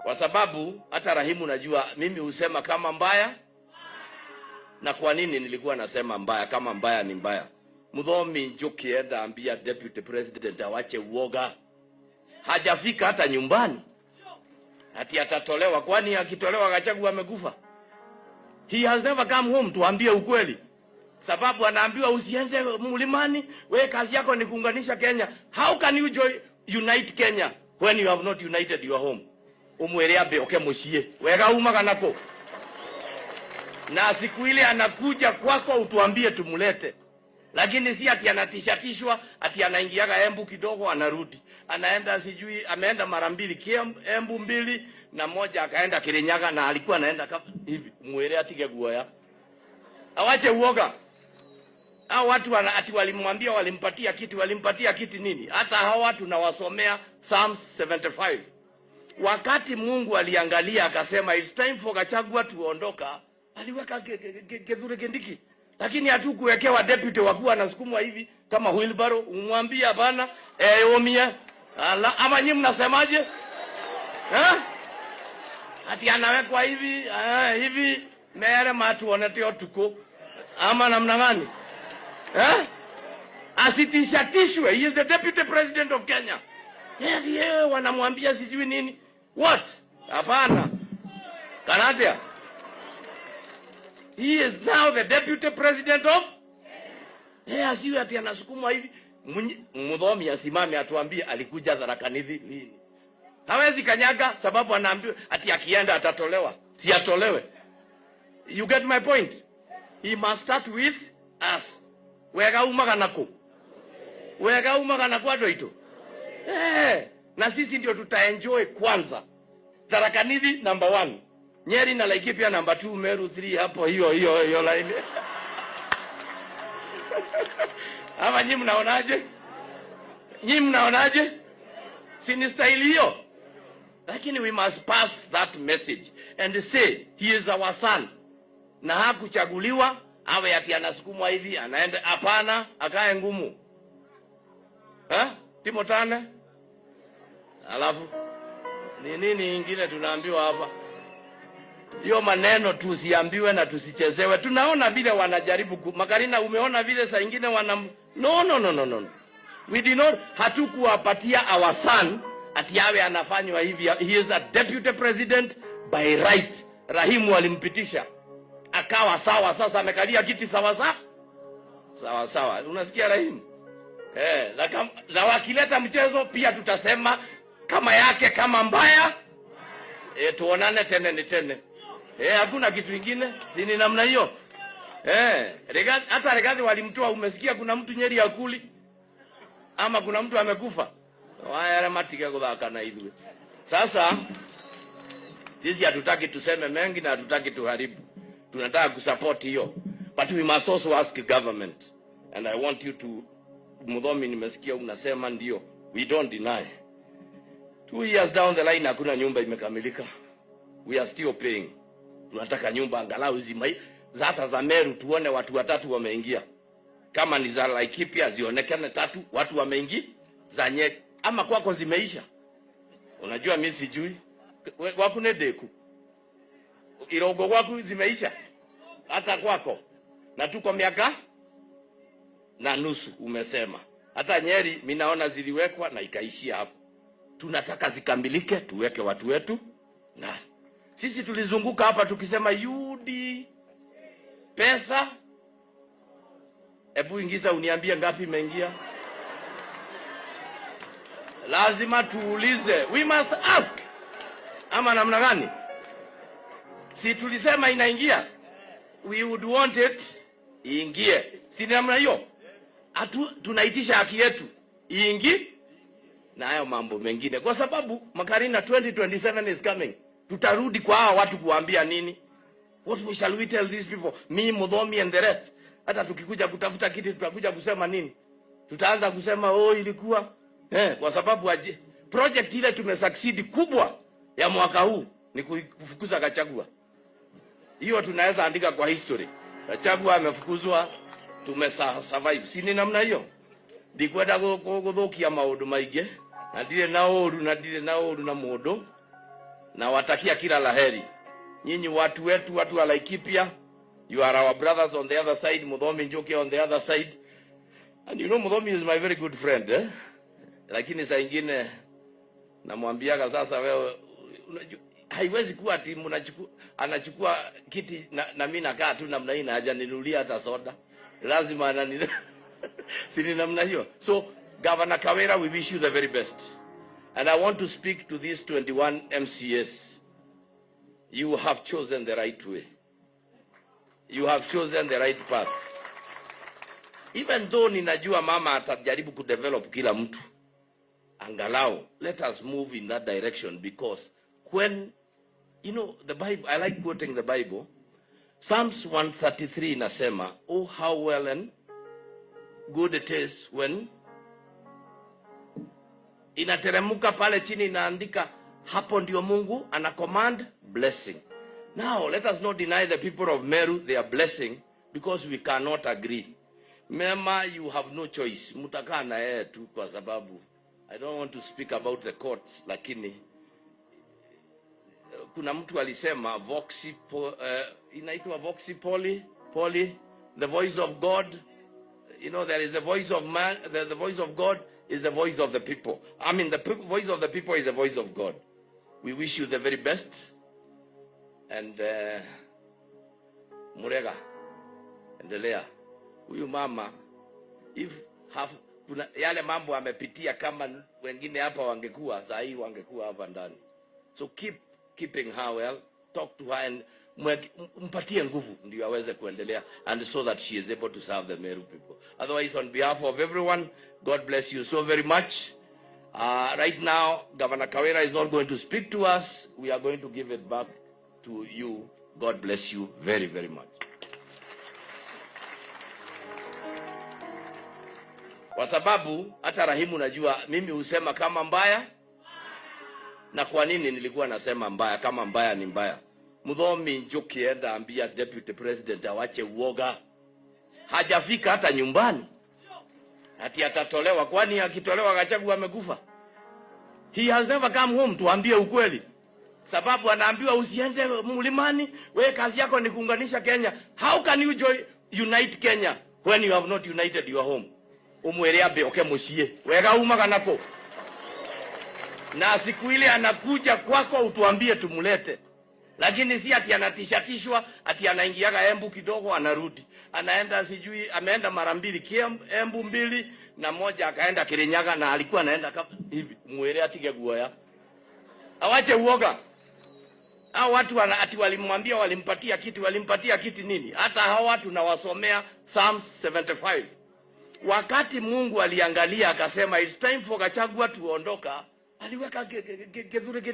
Kwa sababu hata Rahimu najua mimi husema kama mbaya. Na kwa nini nilikuwa nasema mbaya kama mbaya ni mbaya? Muthomi Njuki, enda ambia deputy president awache uoga. Hajafika hata nyumbani. Ati atatolewa, kwani akitolewa Gachagua amekufa? He has never come home, tuambie ukweli. Sababu anaambiwa usiende mlimani, we kazi yako ni kuunganisha Kenya. How can you join, unite Kenya when you have not united your home? Umwire ambe oke muciĩ wega umaga nako, na siku ile anakuja kwako utuambie tumulete, lakini si ati anatishatishwa ati anaingiaga Embu kidogo anarudi, anaenda sijui ameenda mara mbili Embu mbili na moja akaenda Kirinyaga na alikuwa anaenda kama hivi. Mwire atige guoya, awache uoga. Hao watu ati walimwambia walimpatia kiti, walimpatia kiti nini? Hata hao watu nawasomea Psalms 75. Wakati Mungu aliangalia akasema it's time for Gachagua tuondoka, aliweka Kithure Kindiki, lakini hatukuwekewa deputy wakuwa anasukumwa hivi kama wheelbarrow. Umwambie hapana, omie ala, ama nyinyi mnasemaje eh? Ati anawekwa hivi hivi mere matuonete utuku ama namna gani eh? Asitishatishwe, he is the deputy president of Kenya. Yeah, wanamwambia sijui nini what? Hapana, Kanadia, he is now the deputy president of asiwe ati anasukumwa hivi. Muthomi asimame atuambie alikuja Tharaka Nithi lini. Hawezi kanyaga sababu anaambiwa ati akienda atatolewa. Si atolewe. You get my point? He must start with us. Wega umaga nako. Wega umaga na kwa itu. Na sisi ndio tutaenjoy kwanza. Tharaka Nithi number 1. Nyeri na Laikipia number 2, Meru 3 hapo hiyo hiyo hiyo line. Ama nyinyi mnaonaje? Nyinyi mnaonaje? Si ni style hiyo? Lakini we must pass that message and say he is our son. Na hakuchaguliwa awe ati anasukumwa hivi anaenda, hapana, akae ngumu. Eh? Timotane? Alafu ni nini ingine tunaambiwa hapa? Hiyo maneno tusiambiwe na tusichezewe. Tunaona vile wanajaribu Makarina, umeona vile saa ingine wana no, no, no, no, no. We did not, hatukuwapatia our son ati awe anafanywa hivi. He is a deputy president by right. Rahimu alimpitisha akawa sawa, sasa amekalia kiti sawa sawa sawa sawa. Unasikia Rahimu? Na wakileta mchezo pia tutasema kama yake kama mbaya. Tuonane tene ni tene. Hakuna kitu kingine, si ni namna hiyo. Rigathi, hata Rigathi walimtoa, umesikia kuna mtu Nyeri akuli ama kuna mtu amekufa. Waya matige guthaka na ithuĩ. Sasa sisi hatutaki tuseme mengi na hatutaki tuharibu. Tunataka kusupport hiyo. But we must also ask government. And I want you to, Muthomi, nimesikia unasema ndio. We don't deny. 2 years down the line hakuna nyumba imekamilika. We are still paying. Tunataka nyumba angalau zata za Meru tuone watu watatu wameingia. Kama ni za Laikipia zionekane tatu watu wameingia, za Nyeri ama kwako zimeisha. Unajua mimi sijui. Waku nĩ ndĩku. Irongo gwaku zimeisha. Hata kwako. Na tuko miaka na nusu umesema. Hata Nyeri mimi naona ziliwekwa na ikaishia hapo. Tunataka zikamilike tuweke watu wetu. Na sisi tulizunguka hapa tukisema UD pesa. Hebu ingiza uniambie ngapi imeingia. Lazima tuulize. We must ask. Ama namna gani? Si tulisema inaingia? We would want it iingie. Si namna hiyo? Tunaitisha haki yetu iingie na hayo mambo mengine, kwa sababu Makarina 2027 is coming. Tutarudi kwa hawa watu kuambia nini? What we shall we tell these people? Me, Muthomi and the rest. Hata tukikuja kutafuta kiti tutakuja kusema nini? Tutaanza kusema oh, ilikuwa kwa sababu project ile tumesucceed kubwa ya mwaka huu ni kufukuza Gachagua. Hiyo tunaweza andika kwa history. Gachagua amefukuzwa, tumesurvive. Si ni namna hiyo? Ndikwenda guthukia maundu maingi na ndirĩ na ũru na ndirĩ na ũru na mũndũ. Nawatakia kila laheri. Nyinyi watu wetu, watu wa Laikipia, you are our brothers on the other side, Muthomi Njuki on the other side. And you know Muthomi is my very good friend, eh? Lakini saa ingine namwambiaga sasa, wewe unajua haiwezi kuwa ati mnachukua anachukua kiti na mimi nakaa tu namna hii na hajaninunulia hata soda. Lazima anani si ni namna hiyo. So Governor Kawira, we wish you the very best. And I want to speak to these 21 MCAs. You have chosen the right way. You have chosen the right path. Even though ninajua mama atajaribu kudevelop kila mtu, angalau let us move in that direction, because when you know the Bible, I like quoting the Bible. Psalms 133 inasema, oh how well and good it is when inateremuka pale chini inaandika, hapo ndio Mungu ana command blessing. Now let us not deny the people of Meru their blessing because we cannot agree. Mema, you have no choice, mtakaa na yeye tu, kwa sababu I don't want to speak about the courts, lakini kuna mtu alisema voxi po, inaitwa voxi poli poli, the voice of God. You know, there is the voice of man, the voice of God is the voice of the people. I mean, the voice of the people is the voice of God. We wish you the very best. And Murega, endelea. Huyu mama, if have, kuna yale mambo amepitia, kama wengine hapa wangekuwa saa hii wangekuwa hapa ndani. So keep keeping her well, talk to her and mpatie nguvu ndio aweze kuendelea, and so that she is able to serve the Meru people. Otherwise, on behalf of everyone, God bless you so very much. Right now, Governor Kawira is not going to speak to us. We are going to give it back to you. God bless you very, very much. Kwa sababu hata Rahimu najua mimi husema kama mbaya. Na kwa nini nilikuwa nasema mbaya kama mbaya ni mbaya? Muthomi Njuki, enda ambia Deputy President awache uoga. Hajafika hata nyumbani. Ati atatolewa, kwani akitolewa Gachagua amekufa? He has never come home, tuambie ukweli. Sababu anaambiwa usiende mlimani, wewe kazi yako ni kuunganisha Kenya. How can you join, unite Kenya when you have not united your home? Umwere ambe oke muciĩ. Wega umaga nako. Na siku ile anakuja kwako utuambie tumlete. Lakini si ati anatishatishwa, ati anaingiaga Embu kidogo anarudi. Anaenda sijui ameenda mara mbili Kiembu, Embu mbili na moja akaenda Kirinyaga, na alikuwa anaenda hivi. Mwere atige guoya. Awache uoga. Hao watu ati walimwambia walimpatia kiti, walimpatia kiti nini? Hata hao watu nawasomea Psalms 75. Wakati Mungu aliangalia akasema it's time for Gachagua tuondoka, aliweka Kithure.